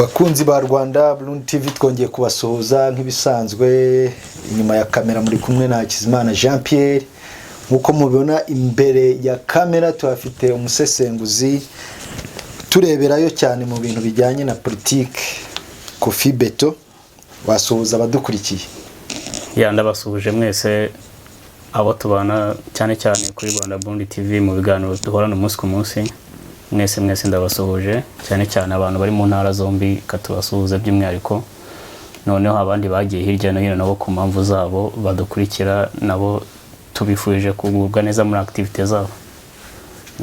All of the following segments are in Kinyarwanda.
Bakunzi ba Rwanda Burundi TV, twongeye kubasuhuza nk'ibisanzwe. Inyuma ya kamera muri kumwe na Hakizimana Jean Pierre. Nk'uko mubibona, imbere ya kamera tuhafite umusesenguzi tureberayo cyane mu bintu bijyanye na politike, Kofi Beto. Wasuhuza abadukurikiye? Ya, ndabasuhuje mwese abo tubana, cyane cyane kuri Rwanda Burundi TV, mu biganiro duhorana umunsi ku munsi. Mwese mwese ndabasuhuje, cyane cyane abantu bari mu ntara zombi katubasuhuza by'umwihariko. Noneho abandi bagiye hirya no hino nabo ku mpamvu zabo badukurikira, nabo tubifurije kugubwa neza muri activité zabo.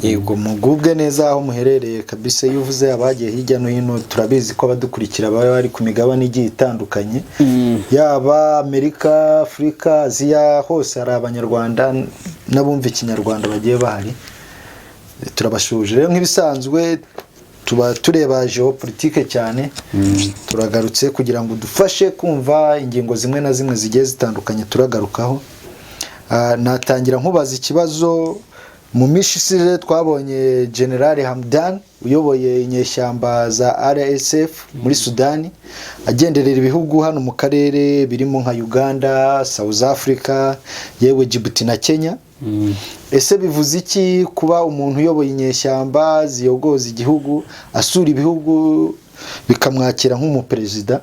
Yego, mugubwe neza aho muherereye kabisa. Iyo uvuze abagiye hirya no hino, turabizi ko abadukurikira baba bari ku migabane igiye itandukanye, yaba Amerika, Afurika, Aziya, hose hari Abanyarwanda n'abumva Ikinyarwanda bagiye bahari. Turabasuhuje rero. Nk'ibisanzwe tuba tureba géopolitique cyane. Turagarutse kugira ngo dufashe kumva ingingo zimwe na zimwe zigiye zitandukanye turagarukaho. Natangira nkubaza ikibazo. Mu minsi ishize twabonye General Hamdan uyoboye inyeshyamba za RSF muri Sudani agenderera ibihugu hano mu karere birimo nka Uganda, South Africa, yewe Djibouti na Kenya. Ese bivuze iki kuba umuntu uyoboye inyeshyamba ziyogoza igihugu asura ibihugu bikamwakira nk'umuperezida?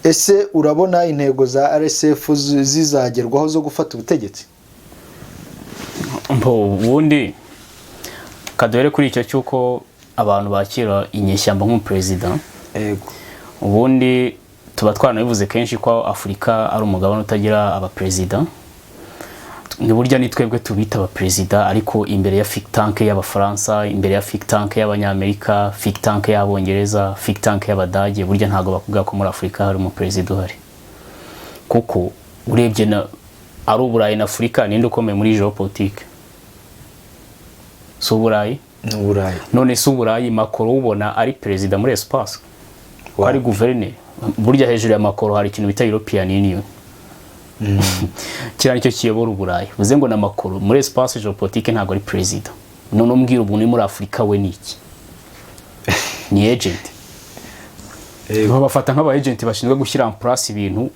Ese urabona intego za RSF zizagerwaho zo gufata ubutegetsi? Mbo, ubundi kaduhere kuri icyo cy'uko abantu bakira inyeshyamba nk'umuperezida. Ubundi tuba twanabivuze kenshi ko Afurika ari umugabane utagira abaperezida. Ni burya ni twebwe tubita abaperezida, ariko imbere ya think tank y'Abafaransa, imbere ya think tank y'Abanyamerika, think tank y'Abongereza, think tank y'Abadage, burya ntabwo bakubwira ko muri Afurika hari umuperezida uhari. Kuko urebye na ari Uburayi na Afurika, ninde ukomeye muri géopolitique? Si Uburayi? Ni Uburayi. None si Uburayi? Macron ubona ari perezida muri espace ko ari guverineri? Burya hejuru ya Macron hari ikintu bita European Union, kiriya nicyo kiyobora Uburayi. Bivuze ngo na Macron muri espace géopolitique ntabwo ari perezida. None umbwira, ubu ni muri Afurika we ni iki? Ni agent. Babafata nk'aba agent bashinzwe gushyira en place ibintu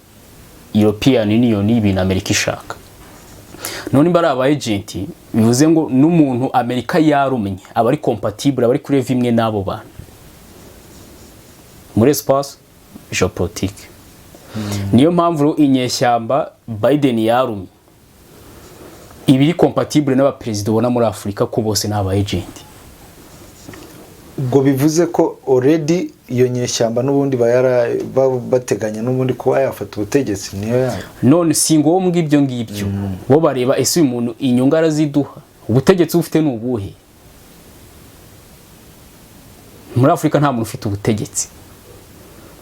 European Union, ibintu Amerika ishaka. None nimba ari aba agent, bivuze ngo n'umuntu Amerika yarumye aba ari compatible, aba ari kuri level imwe n'abo bantu muri espace géopolitique. Niyo mpamvu rero inyeshyamba Biden yarumye iba iri compatible n'abaperezida ubona muri Afurika, ko bose ni aba agent. Ubwo bivuze ko already iyo nyeshyamba n'ubundi bateganya n'ubundi kuba yafata ubutegetsi, niyo yayo? None si ngombwa ibyo ngibyo. Bo bareba: ese uyu muntu inyungu araziduha? Ubutegetsi ufite ni ubuhe? Muri Afurika nta muntu ufite ubutegetsi.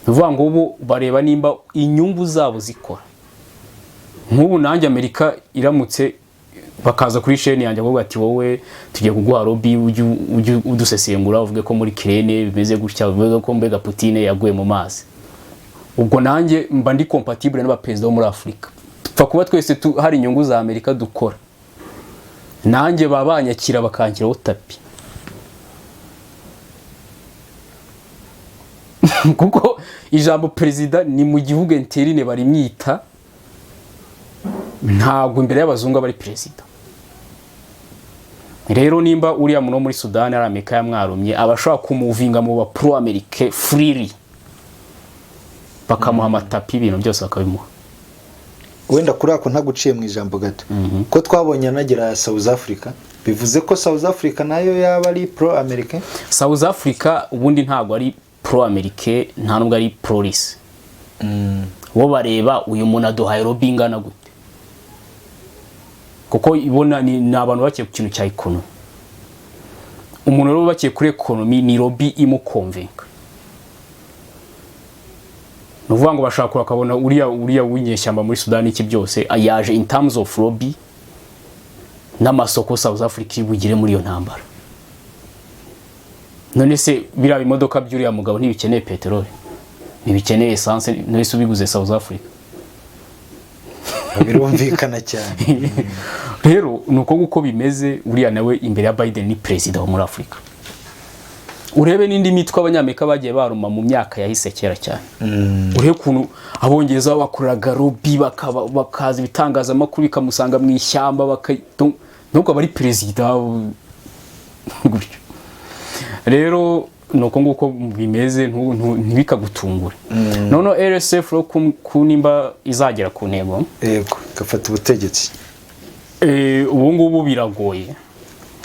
Ni ukuvuga ngo ubu bareba nimba inyungu zabo zikora. Nk'ubu nanjye Amerika iramutse bakaza kuri chaîne yanjye bavuga ati: "Wowe tugiye kuguha lobby, ujye udusesengura, uvuge ko muri Ukraine bimeze gutya, uvuge ko mbega Putin yaguye mu mazi," ubwo nanjye mba ndi compatible n'abaperezida bo muri Afurika. Tupfa kuba twese hari inyungu za Amerika dukora, nanjye baba banyakira bakanshyiraho tapis, kuko ijambo perezida ni mu gihugu interne barimwita, ntabwo imbere y'abazungu aba ari perezida. Rero nimba uriya muntu wo muri Sudani ari Amerika yamwarumye, aba ashobora kumuvinga mu ba pro Amerique freely, bakamuha amatapi, ibintu byose bakabimuha. Wenda kuri ako ntaguciye mu ijambo gato, ko twabonye anagera South Africa, bivuze ko South Africa nayo yaba ari pro America? South Africa ubundi ntabwo ari pro Amerique, nta nubwo ari pro Russe. Bo bareba uyu muntu aduhaye lobby ingana gute, kuko ibona ni abantu bakiye ku kintu cya economy. Umuntu rero bakiye kuri economy, ni lobby imukonvenka. Ni ukuvuga ngo bashaka bakabona uriya w'inyeshyamba muri Sudani, iki byose yaje in terms of lobby n'amasoko South Africa iri bugire muri iyo ntambara. None se biriya bimodoka by'uriya mugabo ntibikeneye peteroli, ntibikeneye essence? None se ubiguze South Africa? Birumvikana cyane. Rero ni uko nguko bimeze. Uriya nawe imbere ya Biden ni perezida wo muri Afurika. Urebe n'indi mitwe Abanyamerika bagiye baruma mu myaka yahise kera cyane. Urebe ukuntu Abongereza bakoreraga lobby, bakaza ibitangazamakuru bikamusanga mu ishyamba, nubwo aba ari perezida gutyo. Rero ni uko nguko bimeze, ntibikagutungure. Noneho RSF rero, ku nimba izagera ku ntego, Yego, igafata ubutegetsi. Ubu ngubu biragoye.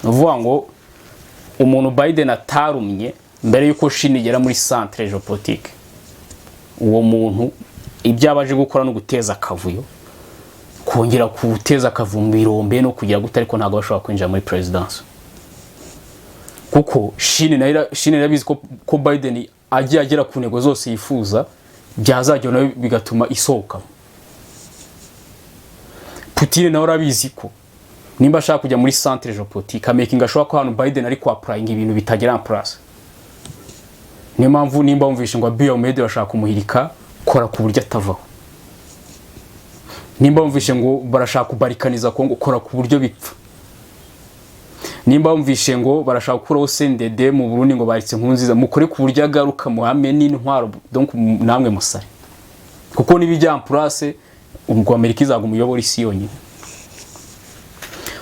Ni ukuvuga ngo umuntu Biden atarumye mbere y'uko Chine igera muri centre géopolitique, uwo muntu ibyo aba aje gukora no guteza akavuyo, kongera guteza akavuyo mu birombe no kugira gute, ariko ntabwo bashobora kwinjira muri présidence, kuko Chine nayo Chine irabizi ko Biden agiye agera ku ntego zose yifuza, byazagera nayo bigatuma isohoka. Putin nawe arabizi ko nimba ashaka kujya muri centre géopolitique, amakinga ashobora ko hano Biden ari kwapplyinga ibintu bitagera en place. Niyo mpamvu nimba wumvishe ngo Abiy Ahmed bashaka kumuhirika, kora ku buryo atavaho. Nimba wumvishe ngo barashaka kubalkaniza Kongo, kora ku buryo bipfa. Nimba wumvishe ngo barashaka gukuraho CNDD mu Burundi, ngo baritse Nkurunziza, mukore ku buryo agaruka, muhame n'intwaro, donc namwe musare, kuko nibijya en place, ubwo Amerika izaguma uyobora isi yonyine.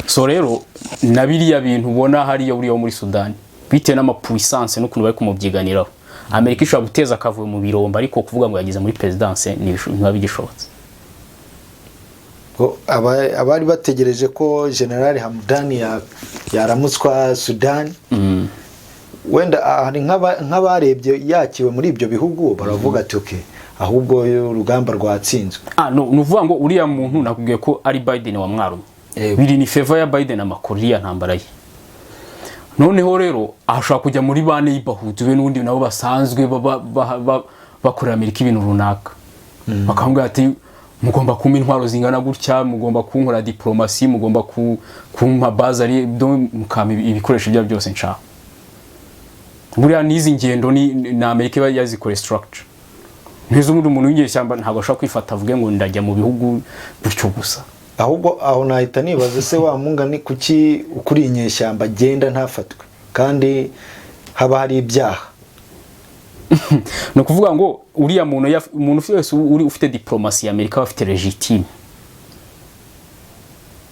So rero na biriya bintu ubona hariya buriya muri Sudani, bitewe n'amapuissance n'ukuntu bari kumubyiganiraho, Amerika ishobora guteza akavuyo mu birombe, ariko kuvuga ngo yageze muri présidence ntibiba bigishobotse. Ngo abari bategereje ko General Hamdani yaramutswa Sudani, wenda hari nk'abarebye yakiwe muri ibyo bihugu, baravuga ati: "Okay, ahubwo urugamba rwatsinzwe." Ah no, ni ukuvuga ngo uriya muntu nakubwiye ko ari Biden wamwarumye. Biri ni favor ya Biden amakuru iriya ntambara ye. Noneho rero ashobora kujya muri ba neighborhood be n'ubundi nabo basanzwe bakorera Amerika ibintu runaka, bakamubwira ati: "Mugomba kumpa intwaro zingana gutya, mugomba kunkora diplomasi, mugomba kumpa bazari, mukampa ibikoresho ibyo byose nshaka." Buriya n'izi ngendo ni Amerika iba yazikoreye structure. Ntizo ubundi umuntu w'inyeshyamba ntabwo ashobora kwifata avuge ngo ndajya mu bihugu gutyo gusa. Ahubwo aho nahita nibaza se, wa mungani, kuki ukuri inyeshyamba agenda ntafatwe kandi haba hari ibyaha? Ni ukuvuga ngo uriya muntu umuntu wese uri ufite diplomasi ya Amerika aba afite légitime.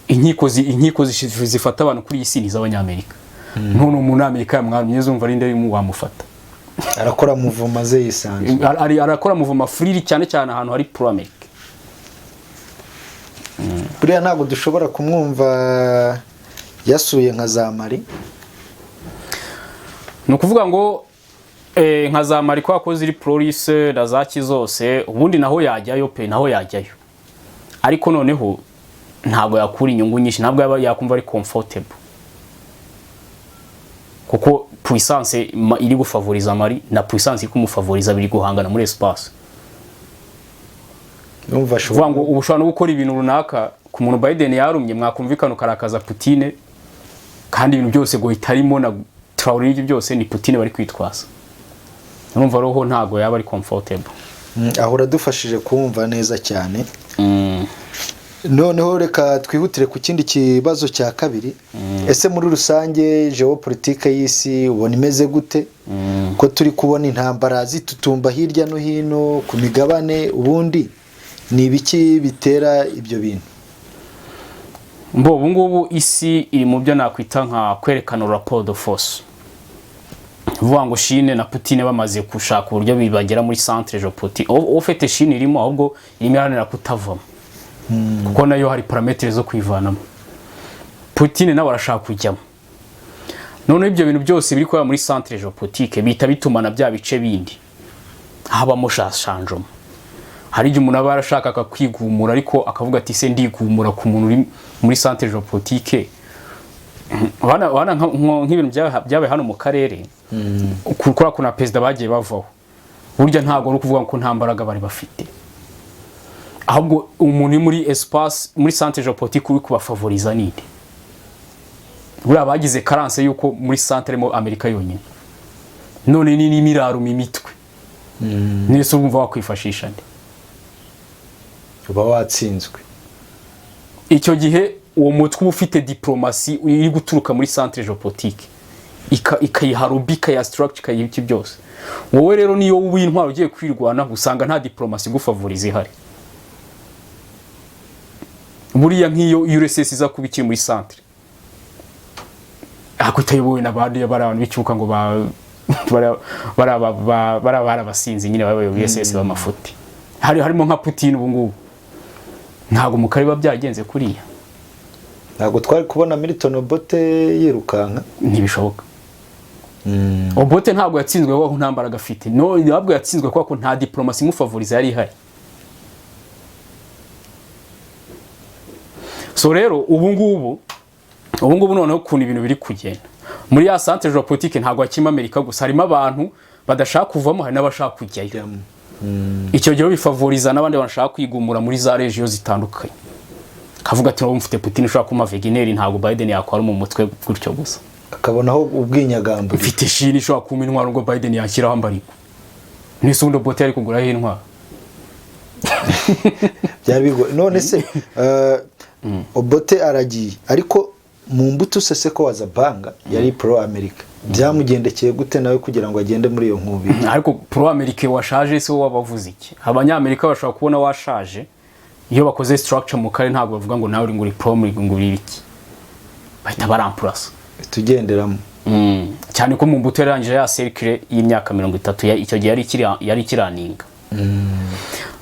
Inkiko zifata abantu kuri iyi si ni iz'Abanyamerika. None umunyamerika yamwamye, zumva ari nde wamufata? Arakora mouvement ze yisanzwe. Arakora mouvement freely, cyane cyane ahantu hari pro Amerika. Buriya ntabwo dushobora kumwumva yasuye nka za Mali? Ni ukuvuga ngo nka za Mali, kubera ko ziri pro-russe na zaki zose, ubundi naho yajyayo pe, naho yajyayo, ariko noneho ntabwo yakura inyungu nyinshi, ntabwo yaba yakumva ari comfortable, kuko puissance iri gufavoriza Mali na puissance iri kumufavoriza biri guhangana muri espace. Numva Uvuga ashobora ngo ubu ushobora no gukora ibintu runaka ku muntu Biden yarumye, mwakumvikana ukarakaza Putine, kandi ibintu byose ngo itarimo na Traoré n'ibyo byose ni Putine bari kwitwaza. Urumva roho ntabwo yaba ari comfortable. Aho uradufashije kumva neza cyane. Noneho reka twihutire ku kindi kibazo cya kabiri. Ese muri rusange géopolitique y'isi ubona imeze gute, ko turi kubona intambara zitutumba hirya no hino ku migabane? Ubundi ni ibiki bitera ibyo bintu? Mbo ubu ngubu isi iri mu byo nakwita nka kwerekana rapport de force. Vuga ngo Chine na Putin bamaze gushaka uburyo bibagera muri centre géopolitique. Au fait Chine irimo, ahubwo irimo iharanira kutavamo, kuko nayo hari paramètres zo kwivanamo. Putin nawe arashaka kujyamo. Noneho ibyo bintu byose biri kubera muri centre géopolitique bihita bituma na bya bice bindi habamo changement. Hari igihe umuntu aba yarashakaga kwigumura, ariko akavuga ati: "Se ndigumura ku muntu uri muri centre géopolitique?" Wana nk'ibintu byabaye hano mu karere, kuri kuna perezida bagiye bavaho, burya ntabwo ari ukuvuga ko nta mbaraga bari bafite, ahubwo umuntu uri muri espace, muri centre géopolitique, uri kubafavoriza ninde? Buriya bagize carence yuko muri centre harimo Amerika yonyine, none ni n'iraruma imitwe nese urumva wakwifashisha nde? Uba watsinzwe. Icyo gihe uwo mutwe uba ufite diplomasi iri guturuka muri centre géopolitique. Ikayiha lobby, ikayiha structure, ikayiha iki byose. Wowe rero niyo w'intwaro ugiye kwirwanaho, usanga nta diplomasi igufavoriza ihari. Buriya nk'iyo URSS iza kuba ikiri muri centre, ariko itayobowe n'abandi bari abantu b'icyuka ngo ba bari abasinzi nyine babaye URSS b'amafuti, harimo nka Putin ubu ngubu, ntabwo mu karere biba byagenze kuriya. Ntabwo twari kubona Milton Obote yirukanka. Ntibishoboka. Obote ntabwo yatsinzwe kuko nta mbaraga afite, no, ntabwo yatsinzwe kuko nta diplomasi imufavoriza yari ihari. So rero ubu ngubu noneho ukuntu ibintu biri kugenda muri ya centre géopolitique, ntabwo hakirimo Amerika gusa, harimo abantu badashaka kuvamo, hari n'abashaka kujyayo. Icyo gihe bifavoriza n'abandi bashaka kwigumura muri za région zitandukanye, kavuga ati: "Mfite Putin ushobora kumpa Wagner, ntabwo Biden yakwara mu mutwe gutyo gusa." Akabonaho ubwinyagamburiro. Mfite Chine ishobora kumpa intwaro ngo Biden yashyiraho embargo. Nese ubundi Obote yari kuguraho intwaro? Byari bigoye. None se Obote aragiye, ariko Mobutu Sese Seko wa Zabanga yari pro America, byamugendekeye gute nawe kugira ngo agende muri iyo nkubiri? Ariko pro America washaje se wowe wabavuze iki? Abanyamerika bashobora kubona washaje. Iyo bakoze structure mu karere, ntabwo bavuga ngo nawe uri ngo uri pro, ngo uri iki, bahita barampurasa. Tugenderamo. Cyane ko Mobutu yarangije ya cercle y'imyaka 30, icyo gihe yari ikiraninga.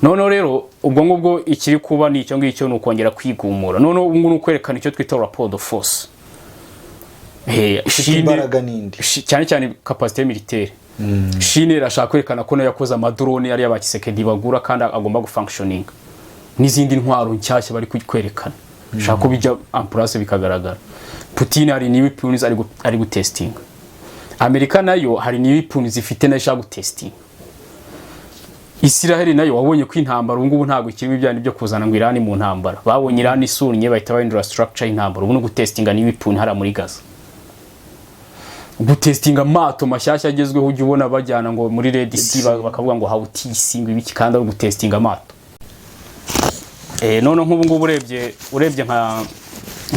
Noneho rero ubwo ngubwo ikiri kuba ni icyo ngicyo, ni ukongera kwigumura. Noneho ubu ngubu ni ukwerekana icyo twita rapport de force. Ufite imbaraga n'indi. Cyane cyane capacité militaire. Chine irashaka kwerekana ko nayo yakoze amadrone ariya ba Tshisekedi bagura kandi agomba gufunctioninga, n'izindi ntwaro nshyashya bari kwerekana, shaka ko bijya en place bikagaragara. Putin hari new weapons ari gutestinga. Amerika nayo hari new weapons ifite nayo ishaka gutestinga. Israel nayo wabonye ko intambara ubu ngubu ntabwo ikirimo ibyanyu byo kuzana ngo Iran mu ntambara. Babonye Iran isunnye, bahita bahindura structure y'intambara. Ubu no gutestinga new weapon hariya muri Gaza, gutestinga amato mashyashya agezweho. Ujya ubona bajyana ngo muri Red Sea, bakavuga ngo Houthis, ngo ibiki, kandi ari ugutestinga amato. None nk'ubu ngubu urebye nka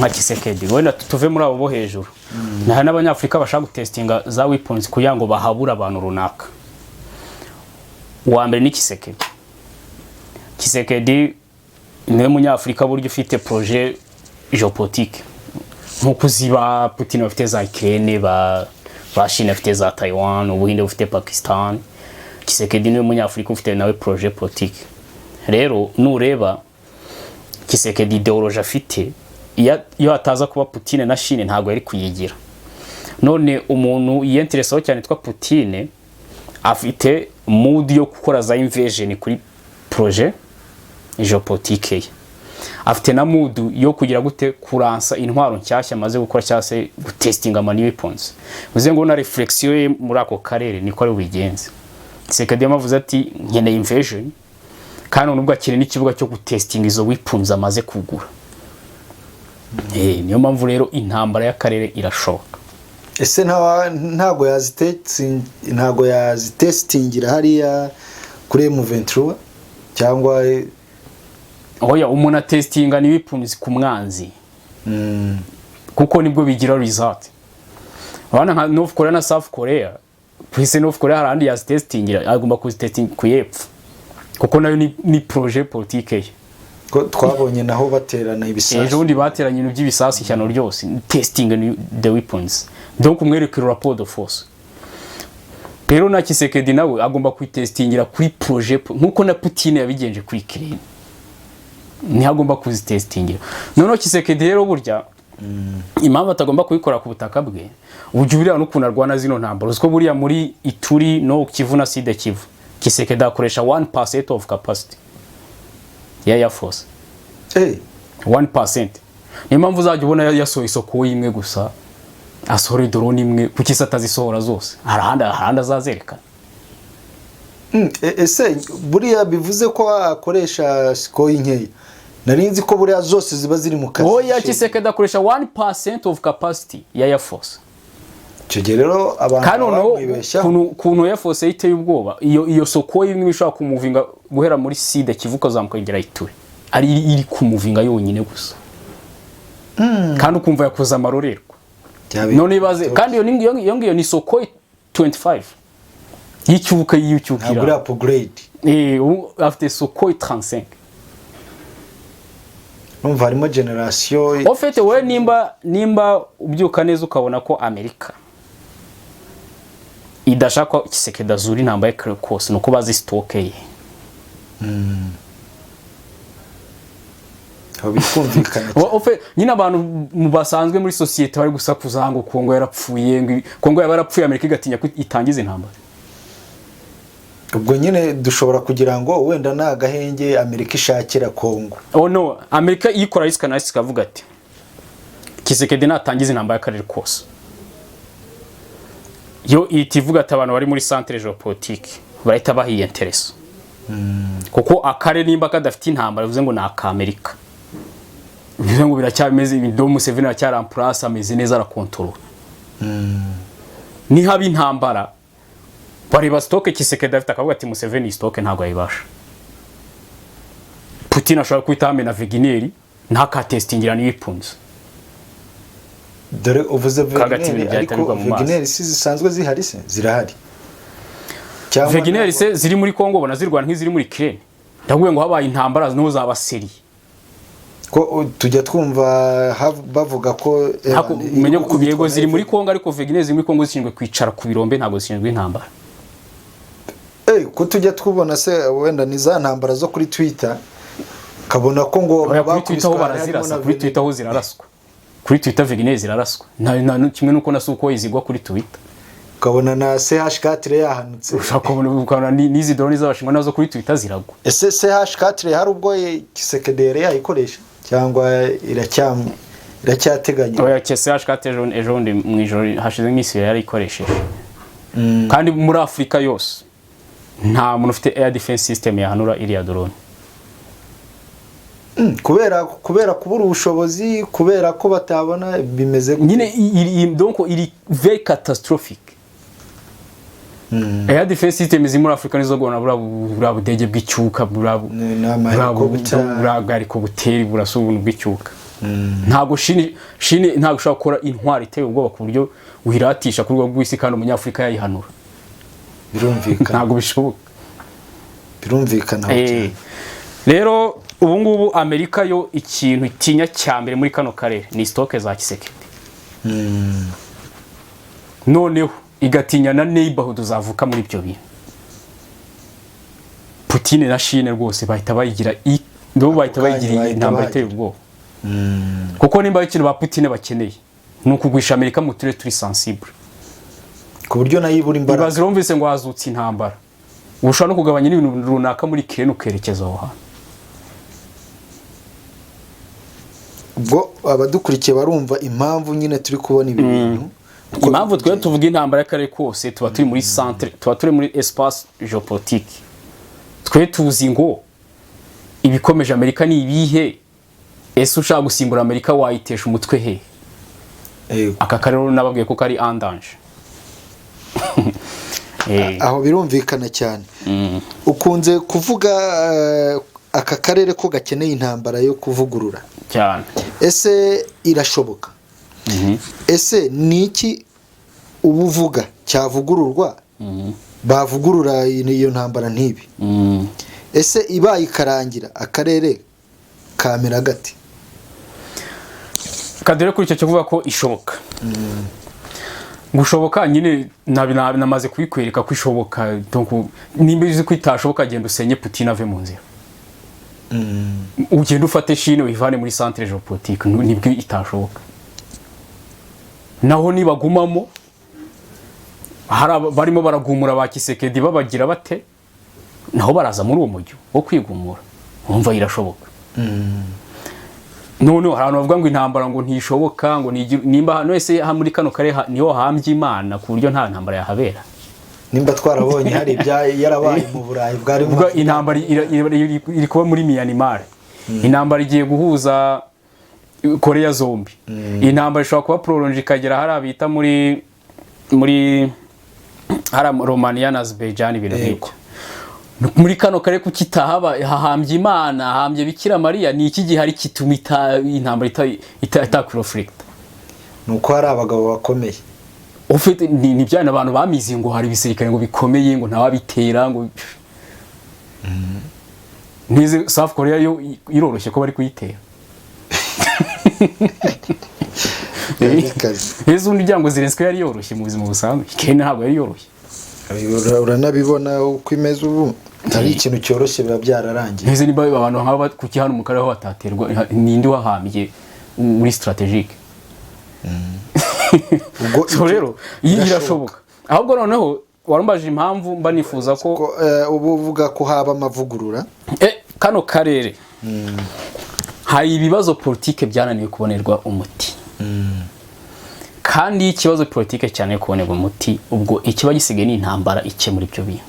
Tshisekedi, wenda tuve muri abo bo hejuru, hari n'abanyafurika bashaka gutestinga za weapons kugira ngo bahabure abantu runaka. Uwa mbere ni Tshisekedi. Tshisekedi niwe munyafurika burya ufite projet géopolitique nkuko uzi ba Putin bafite za Ukraine, ba Chine bafite za Taiwan, Ubuhinde bufite Pakistan. Tshisekedi niwe munyafurika ufite nawe projet politique. Rero nureba Tshisekedi, idéologie afite, iyo ataza kuba Putin na Chine ntabwo yari kuyigira. None umuntu yiyenteresaho cyane yitwa Putin afite mood yo gukora za invasion kuri projet géopolitique ye, afite na mood yo kugira gute, kuransa intwaro nshyashya amaze gukora cyangwa se gutestinga ama new weapons. Bivuze ngo na réflexion ye muri ako karere niko ari bubigenze. Tshisekedi yamavuze ati: "Nkeneye invasion," kandi nubwo akeneye n'ikibuga cyo gutestinga izo weapons amaze kugura. Niyo mpamvu rero intambara y'akarere irashoboka. Ese ntabwo yazitestingira hariya kuri M23 cyangwa? Oya, umuntu atestinga ni weapons ku mwanzi, kuko nibwo bigira result. Urabona nka North Korea na South Korea, kwise North Korea hari ahandi yazitestingira, agomba kuzitestinga ku y'epfo kuko nayo ni projet politique ye. Ko twabonye naho baterana ibisasu? Ejo bundi bateranye ibintu by'ibisasu, ishyano ryose, testing the weapons, donc umwereke rapport de force. Rero na Tshisekedi nawe agomba kwitestingira kuri projet nkuko na Putin yabigenje kuri Ukraine, niho agomba kuzitestingira. Noneho Tshisekedi rero burya impamvu atagomba kubikora ku butaka bwe, ujya buriya n'ukuntu arwana zino ntambara, uziko buriya muri Ituri no Kivu na Sud Kivu, Tshisekedi akoresha 1% of capacity ya Air Force. 1%. Niyo mpamvu uzajya ubona yasohoye isoko imwe gusa, asohora drone imwe. Kuki se atazisohora zose? Hari ahandi azazerekana. Ese buriya bivuze ko akoresha Sukhoi nkeya? Nari nzi ko buriya zose ziba ziri mu kazi. Oya, Tshisekedi akoresha 1% of capacity ya Air Force. Icyo gihe rero abantu Kandi noneho bamwibeshyaho. Kuntu Air Force iteye ubwoba, iyo Sukhoi imwe ishobora kumuvinga guhera muri Sud Kivu ukazamuka ukagera Ituri, ari iri kumuvinga yonyine gusa, kandi ukumva yakoze amarorerwa. Byaba None ibaze kandi iyo ngiyo ni Sukhoi 25 y'icyuka y'icyukira. Ntabwo uri upgrade. Ubu afite Sukhoi 35. Numva harimo génération. En fait, wowe nimba ubyuka neza ukabona ko Amerika idashaka ko Tshisekedi azura intambara y'akarere kose, nuko bazi stock ye. Aho bikumvikana. En fait, nyine abantu mu basanzwe muri sosiyete bari gusakuza ngo Kongo yarapfuye, ngo Kongo yaba yarapfuye, Amerika igatinya ko itangiza intambara. Ubwo nyine dushobora kugira ngo wenda ni agahenge Amerika ishakira Kongo. Oh no, Amerika iyikora risk analysis ikavuga ati Tshisekedi natangiza intambara y'akarere kose, yo ihita ivuga ati abantu bari muri centre géopolitique barahita bahiyenteresa, kuko akarere nimba kadafite intambara bivuze ngo ni aka Amerika, bivuze ngo biracyameze ibintu, Museveni aracyari en place, ameze neza, arakontorora. Nihaba intambara, bareba stock Tshisekedi afite, akavuga ati Museveni iyi stock ntabwo ayibasha. Putin ashobora guhita hamena Wagner ntakatestingira n'iyipunze. Dore uvuze Kagati ibintu Wagner, byahita ariko bigwa mu mazi. Wagner si zisanzwe zihari se? Zirahari cyangwa? Wagner se ziri muri Kongo ubona zirwana nk'iziri muri Ukraine? Ndavuga ngo habaye intambara niho zaba sérieux. Ko tujya twumva bavuga ko Umenye ko yego ziri muri Kongo, ariko Wagner ziri muri Kongo zishinzwe kwicara ku birombe, ntabwo zishinzwe intambara. Ko tujya twubona se wenda ni za ntambara zo kuri Twitter, kabona ko ngo Oya, kuri bakubiswe Twitter ho hari harimo barazirasa. na Kuri Twitter ho ziraraswa, kuri Twitter Wagner ziraraswa. Kimwe nuko na Sukhoi zigwa kuri Twitter. Ukabona na CH4 yahanutse. Ushobora kubona, ukabona n'izi drone z'Abashinwa nazo kuri Twitter ziragwa. Ese CH4 hari ubwo Tshisekedi yari yayikoresha cyangwa iracyateganya? Oya, CH4 ejo bundi mu ijoro hashize iminsi ibiri yarayikoresheje. Kandi muri Afurika yose nta muntu ufite air defense system yahanura iriya drone. Kubera kubura ubushobozi, kubera ko batabona bimeze gute? Nyine donc iri very catastrophic. Air defense system ziri muri Afurika nizo gona buriya budege bw'icyuka, buriya Ni ama helicopter. Buriya bwa helicopter burasa ubuntu bw'icyuka. Ntabwo Chine ntabwo ushobora gukora intwari iteye ubwoba ku buryo wiratisha ku rwego rw'isi kandi Umunyafurika yayihanura. Birumvikana. Ntabwo bishoboka. Birumvikana aho cyane. Rero ubu ngubu Amerika yo ikintu itinya cya mbere muri kano karere ni stock za Tshisekedi. Noneho igatinya na neighborhood zavuka muri ibyo bintu. Putin na Chine rwose bahita bayigira nabo bahita kanya bayigira bahita intambara iteye bahagira. ubwoba, kuko nimba ari ikintu ba Putin bakeneye ni ukugwisha Amerika mu turere turi sensible, ku buryo nayo ibura imbaraga. Ibaze urumvise ngo hazutse intambara, uba ushobora no kugabanya n'ibintu runaka muri Ukraine ukerekeza aho hantu. Ubwo abadukurikiye barumva impamvu nyine turi kubona ibi bintu uko Impamvu twe tuvuga intambara y'akarere kose, tuba turi muri centre, tuba turi muri espace géopolitique. Twe tuzi ngo ibikomeje Amerika ni ibihe, ese ushaka gusimbura Amerika wayitesha umutwe he? Yego. Aka karere nababwiye ko kari en danger. Aho birumvikana cyane. Ukunze kuvuga aka karere ko gakeneye intambara yo kuvugurura. Cyane. Ese irashoboka? Ese ni iki uba uvuga cyavugururwa, bavugurura iyo ntambara ntibi? Ese ibaye ikarangira akarere kamera gate? Kadere kuri icyo cyo kuvuga ko ishoboka, gushoboka nyine namaze kubikwereka ko ishoboka. Donc nimba uzi ko itashoboka, genda usenye Putin ave mu nzira, ugende ufate Chine uyivane muri centre géopolitique, nibwo itashoboka. Naho nibagumamo hari barimo baragumura ba Tshisekedi babagira bate, naho baraza muri uwo mujyo wo kwigumura, wumva irashoboka. Noneho hari abantu bavuga ngo intambara ngo ntishoboka, ngo nimba hano ese muri kano karere niho hambye Imana ku buryo nta ntambara yahabera? Nimba twarabonye hari ibya yarabaye mu Burayi bwari Ubwo intambara iri kuba muri Myanmar, intambara igiye guhuza Korea zombi, intambara ishobora kuba prolongée ikagera hariya bita muri hariya Romania na Azerbaijan, ibintu nk'ibyo. Muri kano karere kuki itahaba? Hahambye Imana, hahambye Bikira Mariya, ni iki gihari gituma intambara itakwirofurikita? Ni uko hari abagabo bakomeye. Ufite ni byana abantu bamize ngo hari ibisirikare ngo bikomeye, ngo ntawabitera, ngo nize South Korea yo iroroshye ko bari kuyitera. Bikaze. Ese undi byango Zelensky yari yoroshye mu buzima busanzwe? Kenya ntabwo yari yoroshye. Uranabibona uko imeze ubu, ari ikintu cyoroshye biba byararangiye. Ese niba abantu nk'aba kuki hano mu karere aho bataterwa, ninde wahambye muri strategique? Ubwo So ibyo rero irashoboka. Ahubwo noneho warumbaje impamvu mba nifuza ko Ko, ubu uvuga ko haba amavugurura. Kano karere hari ibibazo politike byananiwe kubonerwa umuti, kandi iyo ikibazo politike cyane kubonerwa umuti, ubwo ikiba gisigaye ni intambara ikemura ibyo bintu.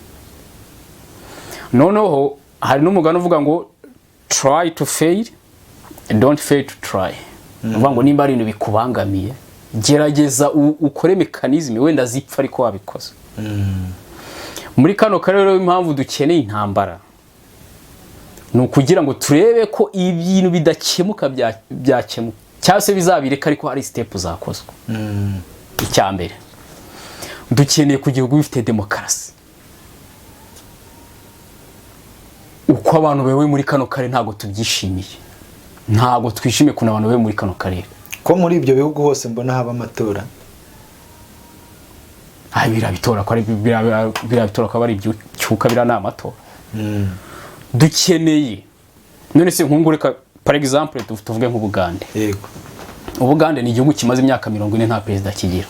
Noneho hari n'umugani uvuga ngo "Try to fail, don't fail to try." Uvuga ngo nimba ari ibintu bikubangamiye, gerageza ukore mécanisme, wenda zipfa ariko wabikoze. Muri kano karere rero, impamvu dukeneye intambara ni ukugira ngo turebe ko ibintu bidakemuka byakemuka, cyangwa se bizabireka ariko hari step zakozwe. Icya mbere, dukeneye kugira igihugu bifite demokarasi. Uko abantu bewe muri kano karere ntabwo tubyishimiye, ntabwo twishimiye ukuntu abantu bewe muri kano karere. Ko muri ibyo bihugu hose mbona haba amatora? Ah, birabitora ko ari birabitora ko ari ibyuka, biriya ni amatora. Dukeneye none se nkungu, reka par exemple tuvuge nk'Ubugande. Ubugande ni igihugu kimaze imyaka 40 nta perezida kigira.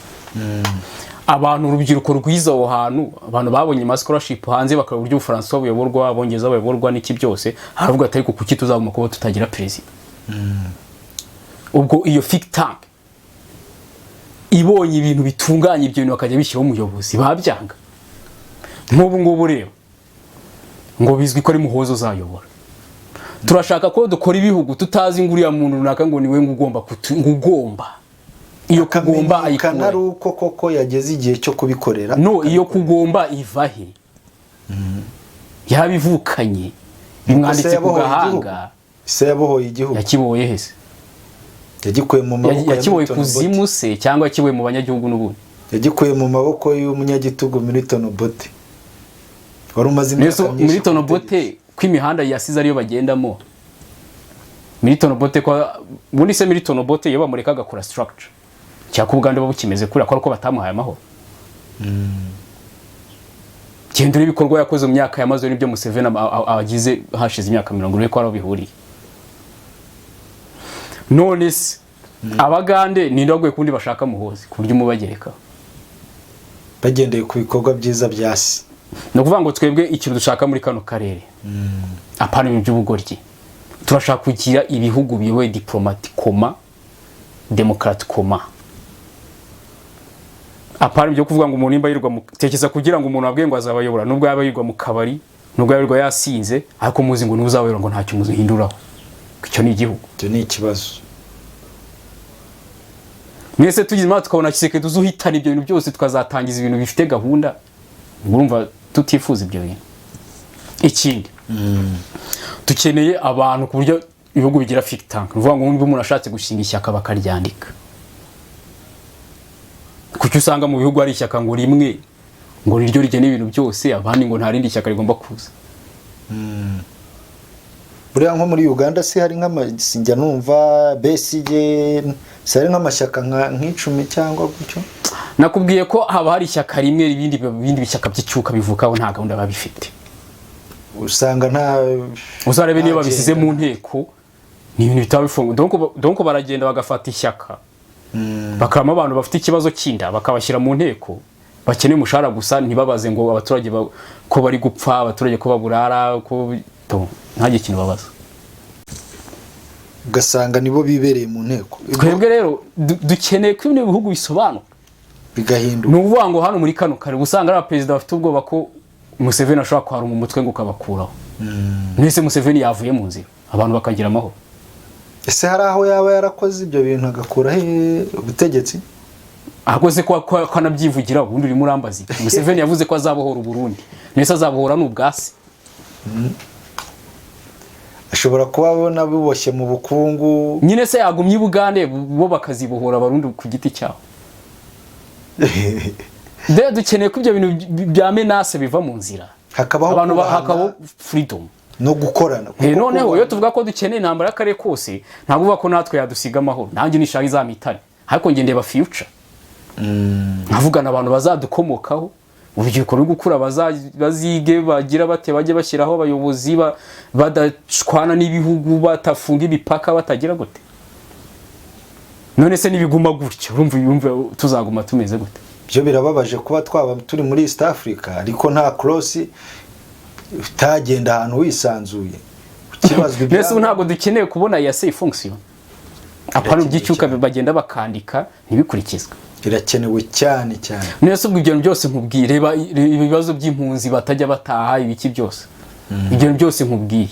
Abantu, urubyiruko rwiza aho hantu, abantu babonye ama scholarship hanze, bakaba uburyo Ubufaransa buyoborwa, Abongereza bayoborwa n'iki byose, haravuga ati: "Ariko kuki tuzaguma kuba tutagira perezida?" Ubwo iyo think tank ibonye ibintu bitunganya ibyo bintu, bakajya bishyiraho umuyobozi, babyanga. Nk'ubu ngubu rero ngo bizwi ko ari Muhozo uzayobora. Turashaka ko dukora ibihugu tutazi ngo uriya muntu runaka ngo niwe ngo ugomba ngo ugomba iyo kugomba Akamenyekana ari ayikura uko koko yageze igihe cyo kubikorera. No iyo kugomba iva he? Yarabivukanye, bimwanditse ku yabohoye gahanga. Se yabohoye igihugu. Yakiboye hese? Yagikuye mu maboko ya Yakiboye Milton kuzimu Obote. se, cyangwa yakiboye mu banyagihugu n'ubundi? Yagikuye mu maboko y'umunyagitugu Milton Obote wari umaze Mbese imyaka myinshi Milton ku butegetsi. Obote ko imihanda yasize ariyo bagendamo, Milton Obote ko ubundi se Milton Obote iyo bamureka agakora structure, cyangwa Ubugande buba bukimeze kuriya, ko ari uko batamuhaye amahoro? Genda urebe ibikorwa yakoze mu myaka yamaze n'ibyo Museveni agize hashize imyaka 40, ko ari aho bihuriye. None se Abagande ninde waguye kundi bashaka Muhozi ku buryo umubagerekaho? Bagendeye ku bikorwa byiza bya se. Ni ukuvuga ngo twebwe ikintu dushaka muri kano karere, apana ibintu by'ubugoryi, turashaka kugira ibihugu biyoboye diplomatiquement, démocratiquement, apana ibyo kuvuga ngo umuntu nimba yirwa mu tekeza kugira ngo umuntu abwiye ngo azabayobora, nubwo yaba yirwa mu kabari, nubwo yaba yirwa yasinze, ariko muzi ngo ntuzabayobora, ngo ntacyo muhinduraho, icyo ni igihugu? Icyo ni ikibazo. Mwese tugize imana tukabona Tshisekedi uzuhitana ibyo bintu byose, tukazatangiza ibintu bifite gahunda, urumva tutifuza ibyo bintu? Ikindi, dukeneye abantu ku buryo ibihugu bigira think tank. Ni ukuvuga ngo niba umuntu ashatse gushinga ishyaka bakaryandika. Kuki usanga mu bihugu hari ishyaka ngo rimwe ngo niryo rigena ibintu byose, abandi ngo nta rindi shyaka rigomba kuza? Buriya nko muri Uganda si hari nk'ama, sinjya numva Besigye, si hari nk'amashyaka nk'icumi cyangwa gutyo? Nakubwiye ko haba hari ishyaka rimwe, ibindi bishyaka by'icyuka bivukaho nta gahunda biba bifite. Usanga nta Uzarebe niba nta babisize agenda. mu nteko, ni ibintu bitaba bifunguye. Donc baragenda bagafata ishyaka, bakabamo abantu bafite ikibazo cy'inda, bakabashyira mu nteko, bakeneye umushahara gusa, ntibabaze ngo abaturage ko bari gupfa, abaturage ko baburara, ko ntagire ikintu babaza. Ugasanga nibo bibereye mu nteko. Twebwe rero dukeneye ko ibino bihugu bisobanuka, Bigahinduka. Ni ukuvuga ngo hano muri kano kare usanga ari abaperezida bafite ubwoba ko Museveni ashobora kwaruma umutwe ngo ukabakuraho. Mwese Museveni yavuye mu nzira, abantu bakagira amahoro. Ese hari aho yaba yarakoze ibyo bintu agakuraho ubutegetsi? Ahubwo ko anabyivugira, ubundi urimo urambaza iki? Museveni yavuze ko azabohora Uburundi, mbese azabohora ni ubwasi? Ashobora kuba abona biboshye mu bukungu. Nyine se yagumye i Bugande, bo bakazibohora Abarundi ku giti cyabo. Rero dukeneye ko ibyo bintu bya menace biva mu nzira. Hakabaho abantu kubahana hakabaho freedom no gukorana. Kuko Noneho kubahana- iyo tuvuga ko dukeneye intambara y'akarere kose, ntabwo uvuga ko natwe yadusiga amahoro. Nanjye nishaka izamitane, ariko njye ndeba future, nkavugana abantu bazadukomokaho, urubyiruko ruri gukura, bazige, bagira bate, bajye bashyiraho abayobozi badashwana n'ibihugu, batafunga imipaka, batagira gute. None se nibiguma gutya, urumva yumva tuzaguma tumeze gute? Byo birababaje kuba twaba turi muri East Africa ariko nta cross, utagenda ahantu wisanzuye, ukibazwa. Mbese ubu ntabwo dukeneye kubona iya fonction apana Irakenewe iby'icyuka cyane. bagenda bakandika ntibikurikizwe. Irakenewe cyane cyane. Nese ubwo ibyo bintu byose nkubwiye, reba ibibazo by'impunzi batajya bataha, ibiki byose, ibyo bintu byose nkubwiye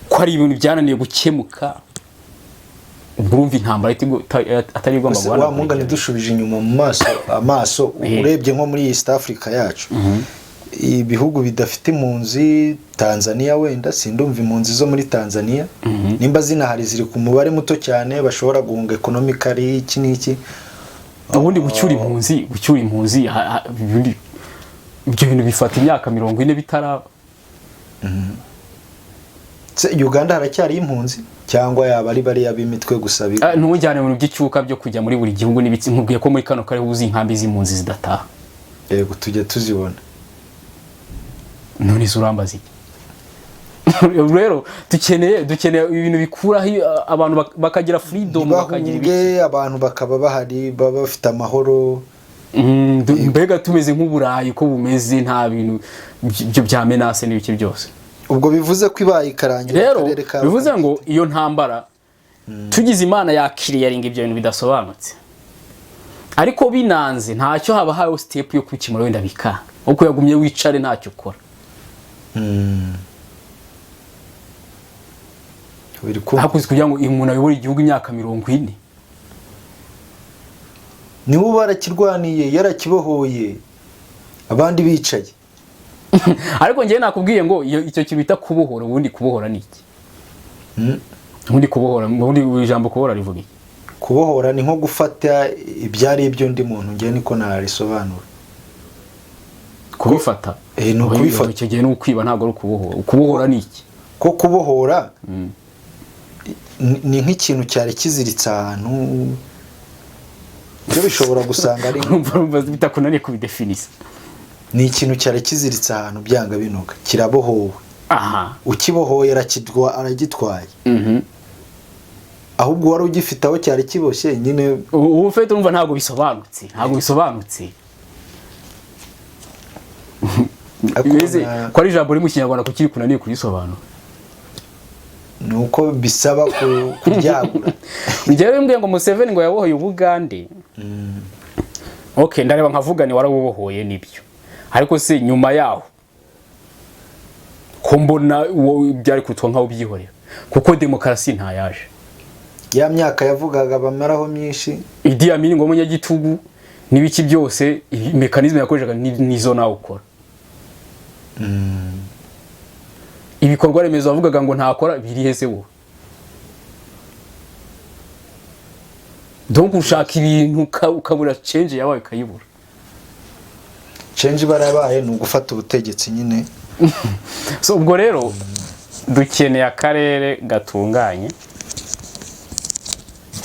ko ari ibintu byananiye gukemuka, ubwo urumva intambara atari igomba Ese wa mungane, dushubije inyuma mu maso amaso, urebye nko muri East Africa yacu, ibihugu bidafite impunzi, Tanzania wenda, sindumva impunzi zo muri Tanzania. Nimba zinahari, ziri ku mubare muto cyane, bashobora guhunga economically, iki n'iki. Ubundi gucyura impunzi, ibyo bintu bifata imyaka 40 bitaraba. Se Uganda haracyari impunzi, cyangwa yaba ari bariya b'imitwe gusa Ntujyane mu bintu by'icyuka byo kujya muri buri gihugu n'ibiki. Nkubwiye ko muri kano karere wuzuye inkambi z'impunzi zidataha. Yego, tujya tuzibona. None se urambaza iki? Rero dukeneye ibintu bikuraho abantu bakagira freedom, bakagira ibiki. Ntibahunge, abantu bakaba bahari, baba bafite amahoro. Mbega tumeze nk'Uburayi ko bumeze, nta bintu byo bya menace n'ibiki byose. Ubwo bivuze ko ibaye ikarangira, Rero akarere kaba bivuze ngo iyo ntambara, tugize Imana yakiriyaringa ibyo bintu bidasobanutse, ariko binanze ntacyo, haba habaho step yo kwikemura. Wenda bikanga uko yagumye wicare ntacyo ukora. Biri kumva. Hakuze kugira ngo umuntu ayobore igihugu imyaka 40. Niwe uba yarakirwaniye, yarakibohoye, abandi bicaye. Ariko njyewe nakubwiye ngo iyo icyo kintu bita kubohora, ubundi kubohora ni iki? Ubundi kubohora, ubundi ijambo kubohora rivuga iki? Kubohora ni nko gufata ibyari iby'undi muntu, njye niko narisobanura. Kubifata? Ni ukubifata. Icyo gihe ni ukwiba, ntabwo ari ukubohora. Ukubohora ni iki? Ko kubohora ni nk'ikintu cyari kiziritse ahantu, byo bishobora gusanga ari Urumva bitakunaniye kubidefinisa. Ni ikintu cyari kiziritse ahantu, byanga binoga kirabohowe. Ukibohoye aragitwaye. Ahubwo wari ugifite aho cyari kiboshye nyine. Ubu ufite, urumva ntabwo bisobanutse. Ariko Mbese ko ari ijambo riri mu Kinyarwanda, kuki rikunaniye kurisobanura? Ni uko bisaba kuryagura. Njyewe mbwiye ngo Museveni ngo yabohoye Ubugande, okay, ndareba nkavuga ni warabubohoye nibyo, ariko se nyuma yaho ko mbona uwo byari kutwa nkaho ubyihorera, kuko demokarasi ntayaje? Ya myaka yavugaga bamaraho myinshi. Idi Amin ngo umunyagitugu n'ibiki byose, mécanisme yakoreshaga nizo nawe ukora. Ibikorwa remezo wavugaga ngo ntakora biri hese wowe? Donc ushaka ibintu ukabura change yabaye, ukayibura. Change barabaye ni ugufata ubutegetsi nyine. So ubwo rero dukeneye akarere gatunganye,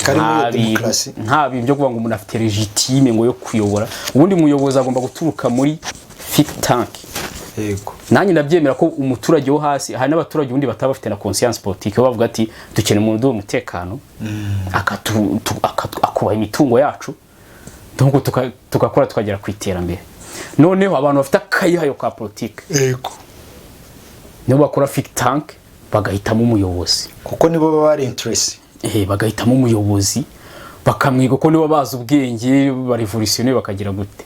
karimo iyo nta bintu demokarasi. Nta bintu byo kuvuga ngo umuntu afite légitime ngo yo kuyobora. Ubundi muyobozi agomba guturuka muri think tank. Nanjye ndabyemera ko umuturage wo hasi, hari n'abaturage ubundi bataba bafite na conscience politique, bo bavuga ati dukeneye umuntu uduha umutekano, akubaha imitungo yacu, donc tugakora tukagera ku iterambere. Noneho abantu bafite akayihayo ka politique nibo bakora think tank, bagahitamo umuyobozi. Kuko nibo baba bari interest. Bagahitamo umuyobozi, bakamwiga ko nibo bazi ubwenge, barevolutionnaire, bakagira gute,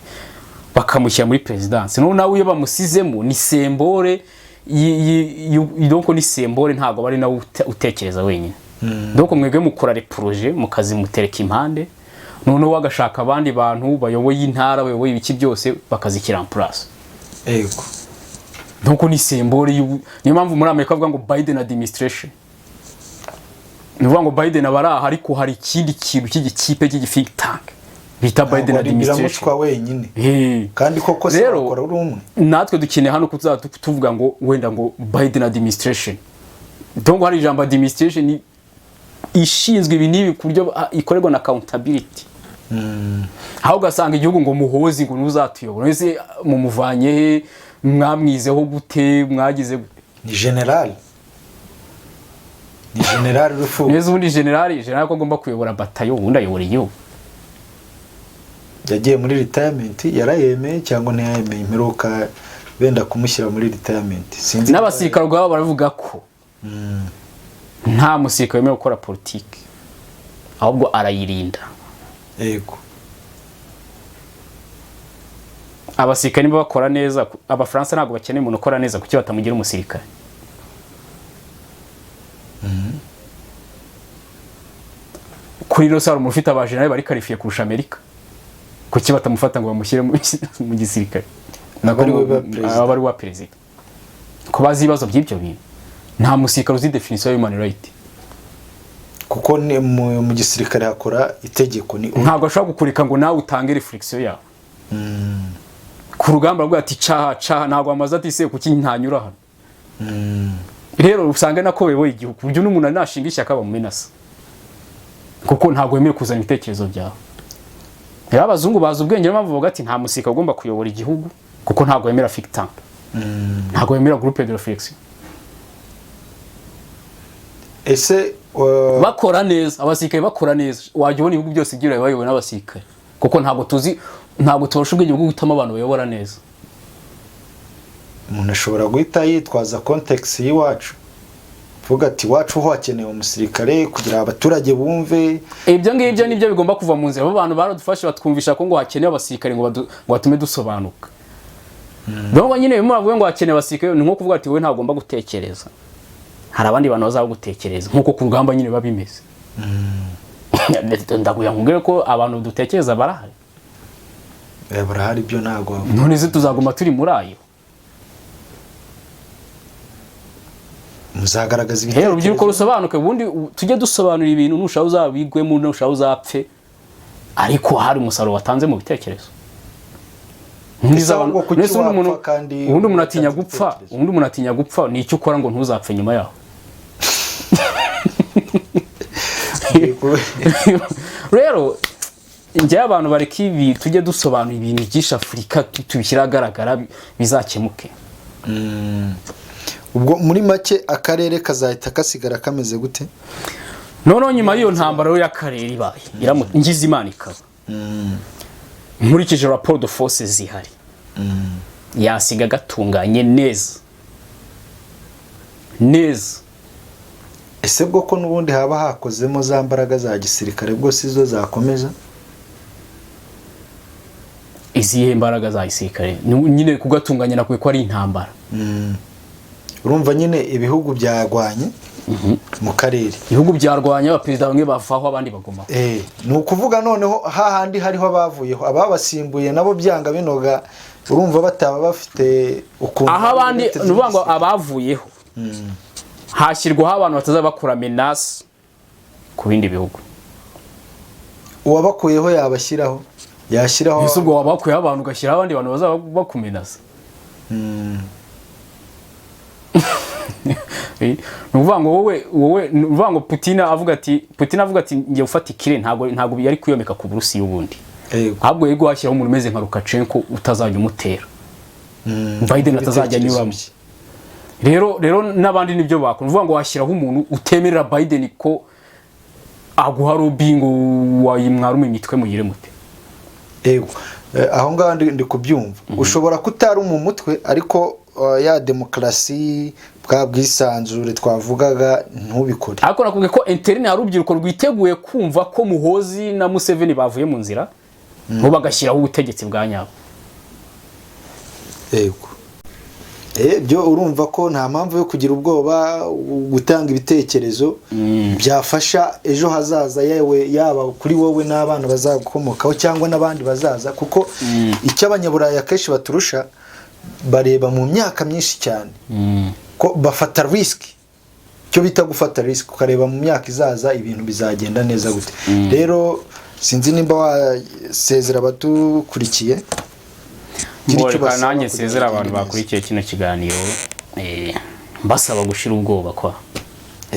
bakamushyira muri perezidansi. Noneho nawe iyo bamusizemo ni symbole, donc ni symbole, ntabwo aba ari nawe utekereza wenyine. Donc mwebwe mukora les projets, mukazimutereka impande, noneho bagashaka abandi bantu bayoboye intara, bayoboye ibiki byose, bakazishyira en place. Nuko ni symbole niyo mpamvu muri Amerika bavuga ngo Biden administration. Ni ukuvuga ngo Biden aba ari aha, ariko hari ikindi kintu cy'igikipe cy'igi think tank bita Biden Ntabwo ari administration. biramutwa wenyine. Kandi koko se Rero, wakora uri umwe? natwe dukeneye hano kuzajya tuvuga ngo wenda ngo Biden administration. Donc hari ijambo administration ishinzwe ibi n'ibi, ku buryo ikorerwa na accountability. Aho ugasanga igihugu ngo Muhozi ngo ntuzatuyobora, ese mumuvanye he? Mwamwizeho gute? Mwagize gute? Ni general Rufu. Neza, ubundi general ko agomba kuyobora batayo, ubundi ayobora igihugu? Yagiye muri retirement, yarayemeye cyangwa ntiyayemeye? Imperuka benda kumushyira muri retirement, sinzi. N'abasirikare ubwabo baravuga ko nta musirikare wemerewe gukora politiki, ahubwo arayirinda. Abasirikare niba bakora neza, Abafaransa ntabwo bakeneye umuntu ukora neza, kuki batamugira umusirikare? Kuri ino saro umuntu ufite abajenerali bari qualifié kurusha Amerika, kuki batamufata ngo bamushyire mu gisirikare? Aba ari we ba perezida. Aba ari we wa perezida, ko bazi ibibazo by'ibyo bintu. Nta musirikare uzi definition ya human right. Kuko ni mu gisirikare hakora itegeko, ni Ntabwo ashobora kukureka ngo nawe utange réflexion yawe ku rugamba. Aravuga ati caha caha, ntabwo amaze ati se kuki ntanyura hano? Rero usanga nako bayoboye igihugu, ku buryo n'umuntu nashinga ishyaka bamumenasa, kuko ntabwo wemerewe kuzana ibitekerezo byawe. Rero abazungu bazi ubwenge, niyo mpamvu bavuga ati nta musirikare ugomba kuyobora igihugu, kuko ntabwo wemera think tank, ntabwo wemera groupe de réflexion. Ese Bakora neza, abasirikare bakora neza, wajya ubona ibihugu byose by'Iburayi bayobowe n'abasirikare, kuko ntabwo tuzi, ntabwo tubasha ubwenge bwo guhitamo abantu bayobora neza. Umuntu ashobora guhita yitwaza context y'iwacu, vuga ati iwacu ho hakenewe umusirikare kugira abaturage bumve. Ibyo ngibyo nibyo bigomba kuva mu nzira. Abo bantu baradufashe, batwumvisha ko ngo hakenewe abasirikare ngo batume dusobanuka. Donc nyine iyo bavuga ngo hakenewe abasirikare, ni nko kuvuga ati wowe ntabwo ugomba gutekereza, hari abandi bantu bazaba gutekereza, nk'uko ku rugamba nyine biba bimeze. Ndaguya nkubwire ko abantu dutekereza barahari. Barahari, ibyo ntabwo wavuga. None se tuzaguma turi muri ayo? Muzagaragaza Rero urubyiruko ibitekerezo. rusobanuke. Ubundi tujye dusobanura ibintu, nushaka uzabigwemo, nushaka uzapfe, ariko hari umusaruro watanze mu bitekerezo. Ese ahubwo kuki Mbese ubundi wapfa kandi ubundi umuntu atinya utanze gupfa? ibitekerezo? Ubundi umuntu atinya gupfa, ni icyo ukora ngo ntuzapfe nyuma yaho. Rero njyewe abantu bareka ibi, tujye dusobanura ibintu byinshi, Afurika tubishyire ahagaragara, bizakemuke. Ubwo muri make akarere kazahita kasigara kameze gute? Noneho nyuma y'iyo ntambara rero y'akarere ibaye, ngize Imana ikaba, nkurikije rapport de force zihari, yasiga gatunganye neza neza. Ese bwo ko n'ubundi haba hakozemo za mbaraga za gisirikare, bwo si zo zakomeza? Izihe mbaraga za gisirikare? Nyine kugatunganya nakwiye ko ari intambara. Urumva nyine ibihugu byagwanye mu karere. Ibihugu byarwanya, abaperezida bamwe bavaho, abandi bagumaho. Ni ukuvuga noneho hahandi hariho abavuyeho, ababasimbuye nabo byanga binoga, urumva bataba bafite ukuntu Aho abandi, biteze ni ukuvuga ngo igisirikare. abavuyeho hashyirwaho abantu batazaba bakora menace ku bindi bihugu. Uwabakuyeho yabashyiraho, yashyiraho. Ese ubwo waba wakuyeho abantu, ugashyiraho abandi bantu bazaba bakumenaza? Ni ukuvuga ngo wowe ni ukuvuga ngo Putin avuga ati ngiye gufata Ukraine, ntabwo yari kwiyomeka ku Burusiya ubundi. Ahubwo yari guhashyiraho umuntu umeze nka Lukashenko utazajya umutera. Biden atazajya Ibitekerezo anyuramo. bye. Rero n'abandi nibyo bakora. Ni ukuvuga ngo washyiraho umuntu utemerera Biden ko aguha lobby ngo wayimwarume imitwe mugire mute. Yego. Aho ngaho ndi kubyumva, ushobora kutaruma umutwe, ariko ya demokarasi, bwa bwisanzure twavugaga, ntubikore. Ariko nakubwiye ko interne hari urubyiruko rwiteguye kumva ko Muhozi na Museveni bavuye mu nzira, bo bagashyiraho ubutegetsi bwa nyabwo. Yego. Byo urumva ko nta mpamvu yo kugira ubwoba gutanga ibitekerezo byafasha ejo hazaza, yewe yaba kuri wowe n'abana bazagukomokaho cyangwa n'abandi bazaza, kuko icyo Abanyaburayi akenshi baturusha Bareba mu myaka myinshi cyane, ko bafata risk, icyo bita gufata risk, ukareba mu myaka izaza ibintu bizagenda neza gute. Rero sinzi nimba wasezera abadukurikiye. Gira icyo Reka ubasaba nanjye kugira nsezera ngo abantu bigende neza. bakurikiye kino kiganiro, mbasaba gushira ubwoba kwa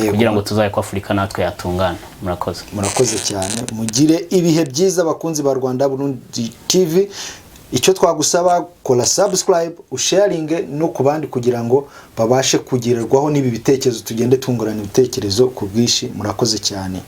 kugira ngo tuzabe ko Afurika natwe yatungana. Murakoze. Murakoze cyane, mugire ibihe byiza, abakunzi ba Rwanda Burundi TV. Icyo twagusaba, kora subscribe, usharinge no ku bandi kugira ngo babashe kugerwaho n'ibi bitekerezo, tugende tungurana ibitekerezo ku bwinshi. Murakoze cyane.